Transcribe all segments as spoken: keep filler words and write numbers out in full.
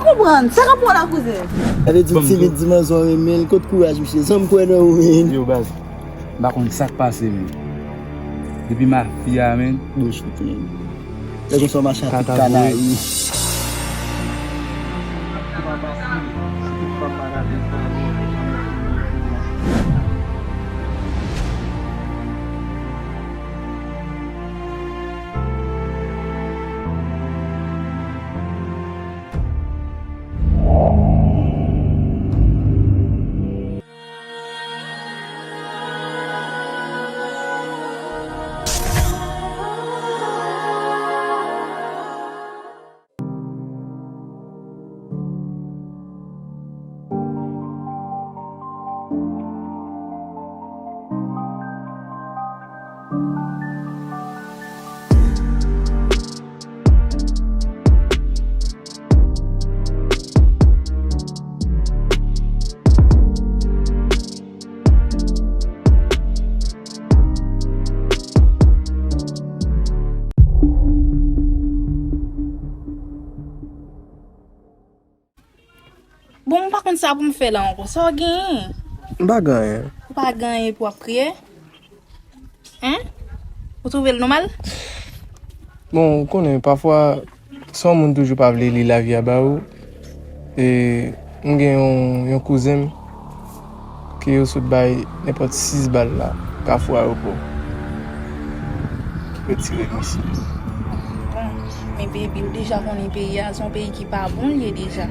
Konprann, sa k ap pran la, kouzen? Sa vle di ti vit di manzè w renmen l, kot kouraj misye? San m kwè nan ou, men. Yo, baz, m pa konn sa k pase, men. Depi m a fi a, men. Bouch ou, men. Lè konsa w mache a tout kanayi. Bon, m pa konn sa pou m fè la ankò. Sa w genyen? M pa gen anyen. Ou pa gen anyen pou w ap kriye? Hein? Ou twouve l nòmal? Bon, ou konnen, pafwa, se yon moun toujou pa vle li lavi a ba ou. E, m gen yon, yon kouzen m ke yo sot bay nenpòt sis bal la, Kafou Ayewopò. Retire misye. Bon, men baby, ou deja konnen peyi a, se yon peyi ki pa bon l ye deja.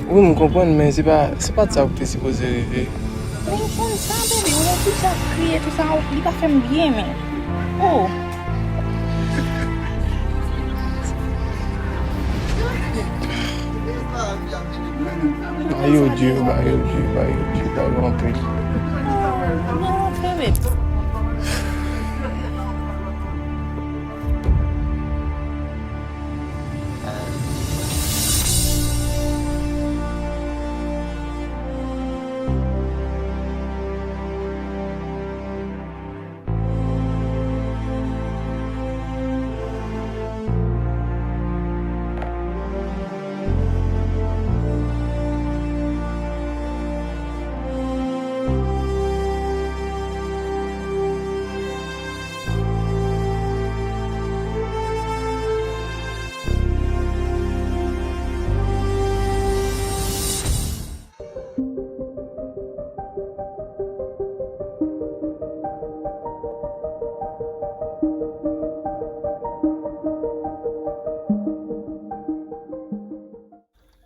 Wi, m konprann, men se pa, se pa t sa k te sipoze rive. Men konn sa, baby, ou wè fi sa ap kriye, tout sa, li pa fè m byen, men. Oh! Ba yo di, ba yo di, ba yo di, ba yo anpil. Oh, men antre, baby.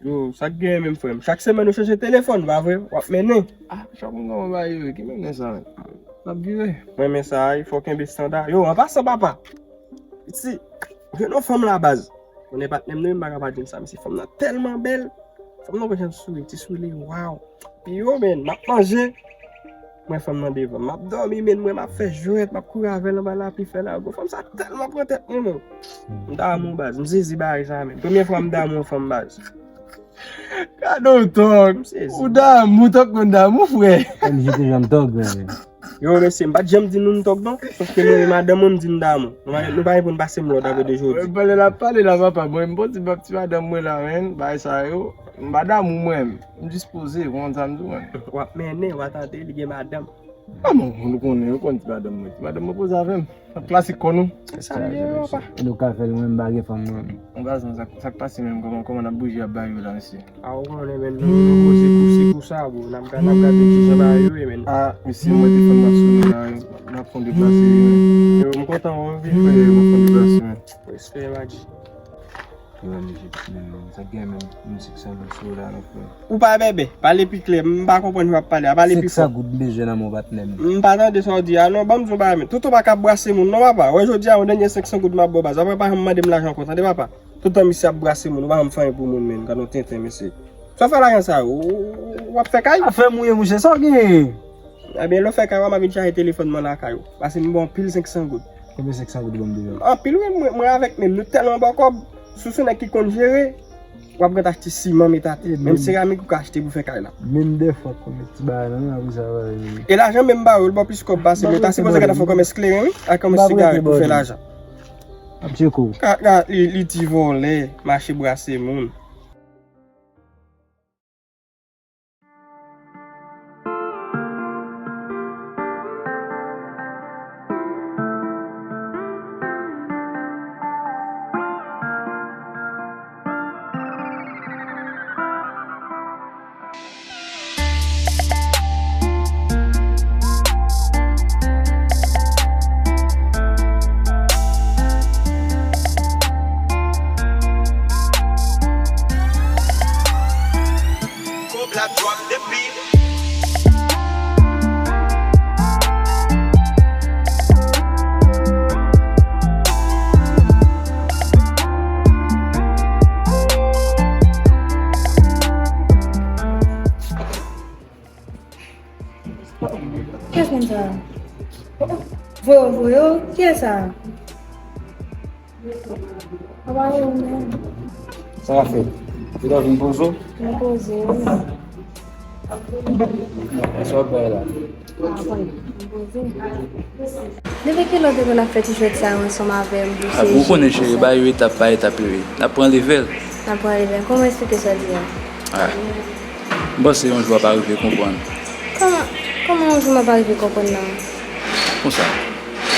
Yo, sa k genyen menm, frè m? Chak semèn ou chanje telefòn, pa vre? W ap mennen. Ah, chak moun gen yon bagay yo, ki mennen sa, men? N ap vive. Mwen renmen sa, wi, fò kenbe estanda. Yo, an pasan, papa. Piti, jwenn yon fanm la, baz. Konnen patnè m nan, m pa ka pa di l sa, mesye, fanm nan tèlman bèl. Fanm nan, wè jan l souri, ti souri, waw. Pi yo, men, m ap manje. Mwen, fanm nan devan m, m ap dòmi, men mwen, m ap fè jwèt, m ap kouri avè l anba lapli, fè lago. Fanm sa tèlman pran tèt mwen, men. M damou, baz. M sezi bagay sa, men. Premye fwa m damou yon fanm, baz. Gade w, tòg. M sezi. Ou damou, tòg konn damou, frè. Mwen, m jete janm tòg, men. Yo, mesye, m pa t janm di nou n tòg, non. Sòf ke mwen, madanm mwen, m di n damou. Nou pa, nou pa gen pou n pase m lòd apre de jodi. Pale la, pale la, papa. Bon, m bon ti bab ti madanm mwen la, men. Bagay sa yo. M pa damou, mwen. M dispoze, w konn sa m di w, men. W ap mennen, w a tande, li gen madanm. Ah, bon, nou konnen, nou konn ti madanm mwen. Ti madanm mwen poze avè m. Klasik kò nou. Sa l ye, papa. E nou ka fè l, mwen, m pa gen fanm, mwen. Bon, gazman, sa, sa k pase menm? Kòman, kòman n ap bouje ap ba yo la, mesye? A, ou konnen, men, nou, nou koze kou si kou sa, bro. N ap ga-, n ap gade kijan ba yo ye, men. Ah, mesye, mwen te fann ap sou nou la, n ap fon deplase, men. Yo, m kontan wè w vin, frè, m ap fon deplase, men. Respè, Madji. Yo, men, men, sa k gen menm, menm six cent goud sou la, non, frè. Ou pa bèbè, pale pi klè, m pa konprann jan w ap pale a, pale pi fò. Six cent goud m bezwen nan men w, patnè m. M pa tande sa w di a, non, ban m di w bagay, men. Tonton pa ka ap brase moun, non, papa. Wè, jodi a, yon dènye senk san goud m ap ba w, baz. Apre, pa janm mande m lajan ankò, tande, papa. Tout tan misye ap brase moun, ou pa janm fè anyen pou moun, men, gad yon tenten, mesye. Sa w fè lajan sa yo, w, w, w ap fè kay? Afè m ou ye, monchè, sa w genyen? Ebyen, lè w fè kay, w a vin chaje telefòn mwen lakay ou. Pase m ba w anpil senk san goud. Konbyen senk san goud ou ban m deja? Anpil, wi, mwen, mwen avèk menm, nou tèlman ba w kòb, si w se nèg ki konn jere, w ap gentan achte siman, met atè. Menm seramik ou ka achte pou fè kay la. Menm dèfwa, konbyen ti bagay la, non, apre sa, bagay. E lajan menm ba yo, l ba w plis kòb pase, men ta sipoze gentan fè kòmès kleren, wi, ak kòmès sigarèt pou fè lajan. Ap tcheke w. Ka, ka, li, li ti vòlè, mache brase moun. Kiyès moun sa? Voye w, voye w. Kiyès sa? Sa va fèt? Ou ta vin poze w? Vin poze w. Sa w ap bay la? Ah, bon. Vin poze. Depi kilè w te konn ap fè ti jwèt sa yo ansanm avè m, pou se... Ou konnen, cheri, bagay yo etap pa etap yo ye. N ap pran level. N ap pran level. Kòman eksplike sa w di a? Ah. M panse yon jou w ap rive konprann. Kòman, kòman yon jou m ap rive konprann nan? Konsa,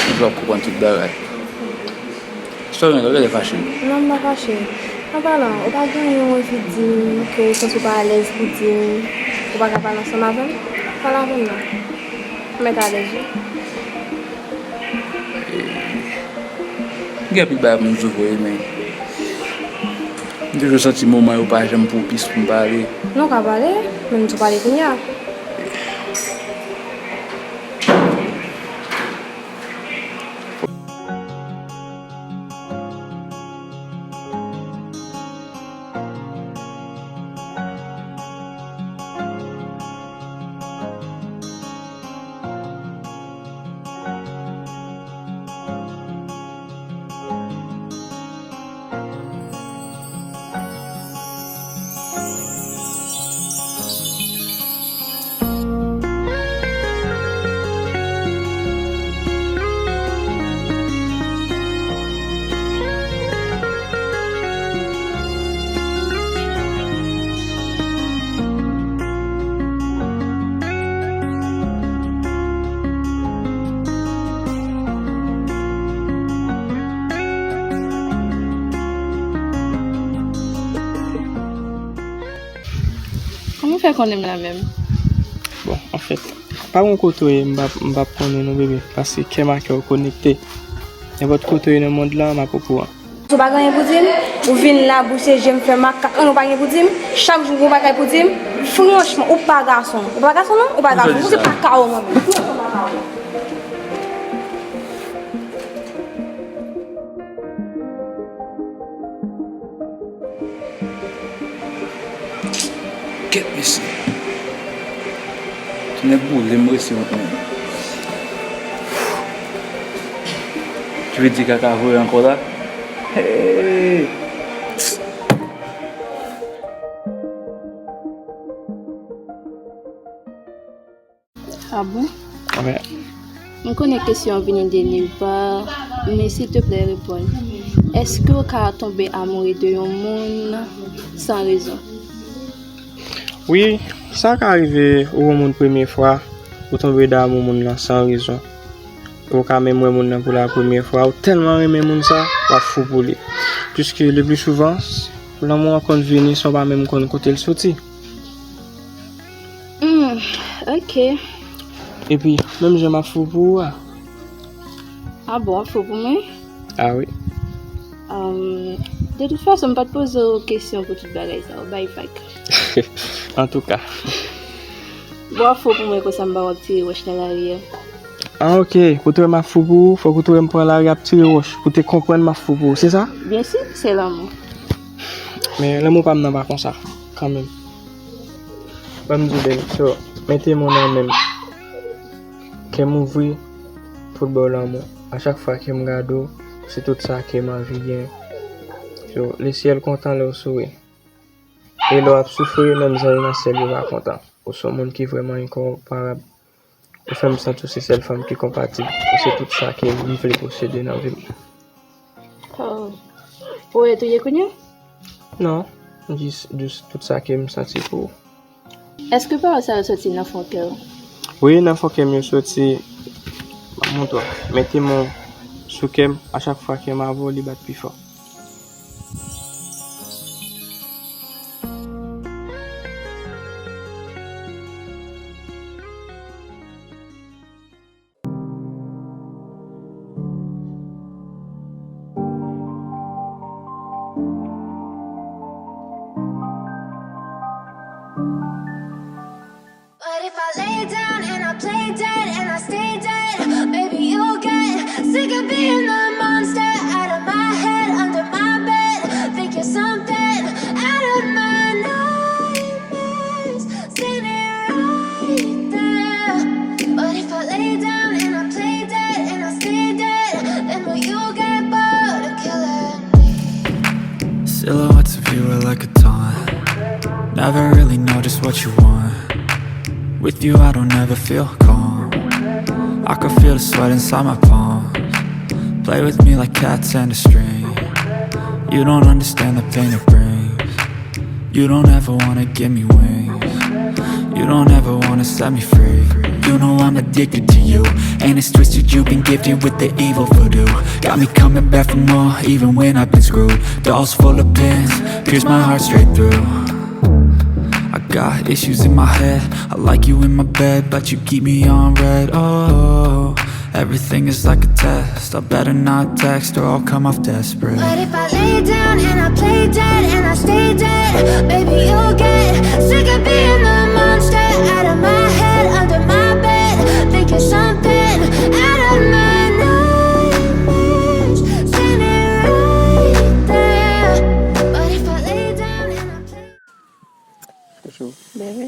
yon jou w ap konprann tout bagay. Sa w gen la, w genlè fache. Non, m pa fache. An palan, ou pa gen yon anvi di m ke ou santi w pa alèz pou di m ou pa ka pale ansanm avè m? Pale avè m non. M mèt alèz wi. M gen anpil bagay pou m di w vre, men m toujou santi moman yo pa janm pwopis pou m pale. Non, w ka pale, men m di w pale kounye a. Kòman w fè konnen m la menm? Bon, anfèt, pa gen kote w ye, m p ap, m p ap konnen non, bebe, paske kè m ak kè w konekte. Nenpòt kote w ye nan mond lan, m ap okouran. Ou pa gen anyen pou di m, ou vin la bouche je m fè makak, ou pa gen pou di m, chak jou ou bagay pou di m, franchman, ou pa gason, ou pa gason non, ou pa gason, ou se pa kawon mwen menm. Kèt mesye. Tonnè boule m resi wont menm. Ki vle di kaka voye ankò la? Hey! Ah bon? Wi. M konnen kesyon an vini de nil pa, men silteplè reponn. Èske w ka tonbe amoure de yon moun san rezon? Wi, sa ka rive ou wè yon moun premye fwa, ou tonbe damou moun nan san rezon. Ou ka menm wè moun nan pou la premye fwa, ou tèlman renmen moun sa, w ap fou pou li. Puiske le pli souvan, lanmou an konn vini san w pa menm konn kote l soti. Hmm, ok. Epi, menm jan m ap fou pou ou a. Ah bon, w ap fou pou mwen? Ah wi. Um, de tout fason, m pa t poze w kesyon pou tout bagay sa, w bay vag. Antouka. Bon, w ap fou pou mwen konsa m pa w ap tire wòch nan lari a. Ah, ok. Pou te wè m ap fou pou ou, fòk ou te wè m pran lari ap tire wòch. Pou te konprann m ap fou pou ou, se sa? Byen si, se lanmou. Men lanmou pa m nan pa konsa, kanmenm. Ban m di w, baby, so, mete men w nan men m. Kè m ouvri pou l ba w lanmou. A chak fwa ke m gade w, se tout sa ke m anvi gen. So, le syèl kontan lè w souri. E lè w ap soufri, menm zanj nan syèl yo pa kontan. Ou se yon moun ki vrèman enkonparab. Ou fè m santi w se sèl fanm ki konpatib. Ou se tout sa ke m vle posede nan vi m. Oh. Ou ret ou ye kounye a? Non, jis, jis tout sa ke m santi pou ou. Èske pawòl sa yo soti nan fon kè w? Wi, nan fon kè m yo soti. M ap montre w. Mete men w sou kè m, a chak fwa kè m avè w, li bat pi fò. But if I lay down and I play dead and I stay dead, maybe you'll get sick of being the monster out of my head. Never really know just what you want. With you, I don't ever feel calm. I can feel the sweat inside my palms. Play with me like cats and a string. You don't understand the pain it brings. You don't ever wanna give me wings. You don't ever wanna set me free. You know I'm addicted to you. And it's twisted, you've been gifted with the evil voodoo. Got me coming back for more, even when I've been screwed. Dolls full of pins, pierce my heart straight through. I got issues in my head. I like you in my bed, but you keep me on red. Oh, everything is like a test. I better not text or I'll come off desperate. But if I lay down and I play dead and I stay dead, baby, you'll get sick of being the monster out of my head, under my bed, thinking something out of my nightmares, standing right there. But if I lay down and I play Chouchou, Bebe,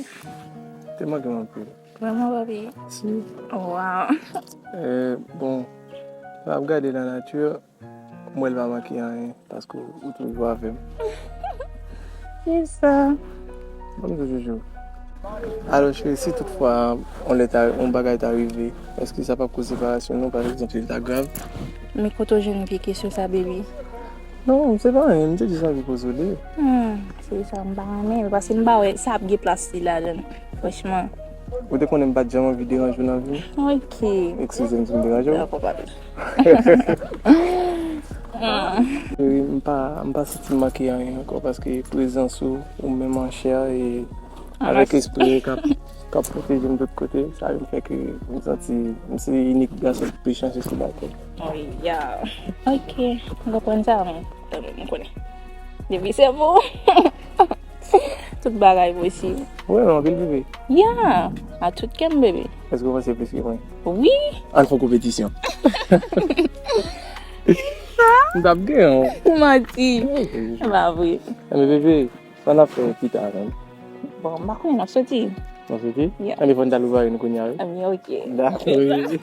te manke m anpil. Vrèman, papi? Si. Wow. Eh, bon, m ap gade la nati, m wè l pa manke anyen, paske ou toujou avè m. Kisa? Ban m di w, Chouchou. Alò, cheri, si toutfwa yon lè ta, yon bagay ta rive, èske sa p ap koz separasyon nou, pa egzanp, si l ta grav? Men kote w jwenn vye kesyon sa, baby? Non, se pa anyen, m te jis anvi poze w li. Hmm, se sa m pa renmen, paske m pa wè sa ap gen plas li ladan l, franchman. Ou te konnen m pa t janm anvi deranje w nan vi m? Ok. Eskize m si m deranje w. Dakò, papi. Cheri, m pa, m pa santi m manke anyen ankò, paske prezans ou, ou menm an chè e avèk espri k ap, k ap pwoteje m tout kote, sa vin fè ke m santi m se inik gason ki pi chanse sou latè. Oh, yeah. Ok, m konprann sa, men, tanpri, m konnen. Depi se pou ou, tout bagay posib. Ou renmen anpil bebe? Yeah, a tout kè m, bebe. Èske w panse plis ke mwen? Wi. Ann fè yon konpetisyon. Sa? M t ap genyen w. Ou manti. Ok. Se pa vre. Enben, bebe, sa n ap fè pita menm? Bon, m pa konnen, n ap soti. N ap soti? Yeah. Enben, fò n t al ouvri nou kounye a, wi. Enben, ok. Dakò, wi.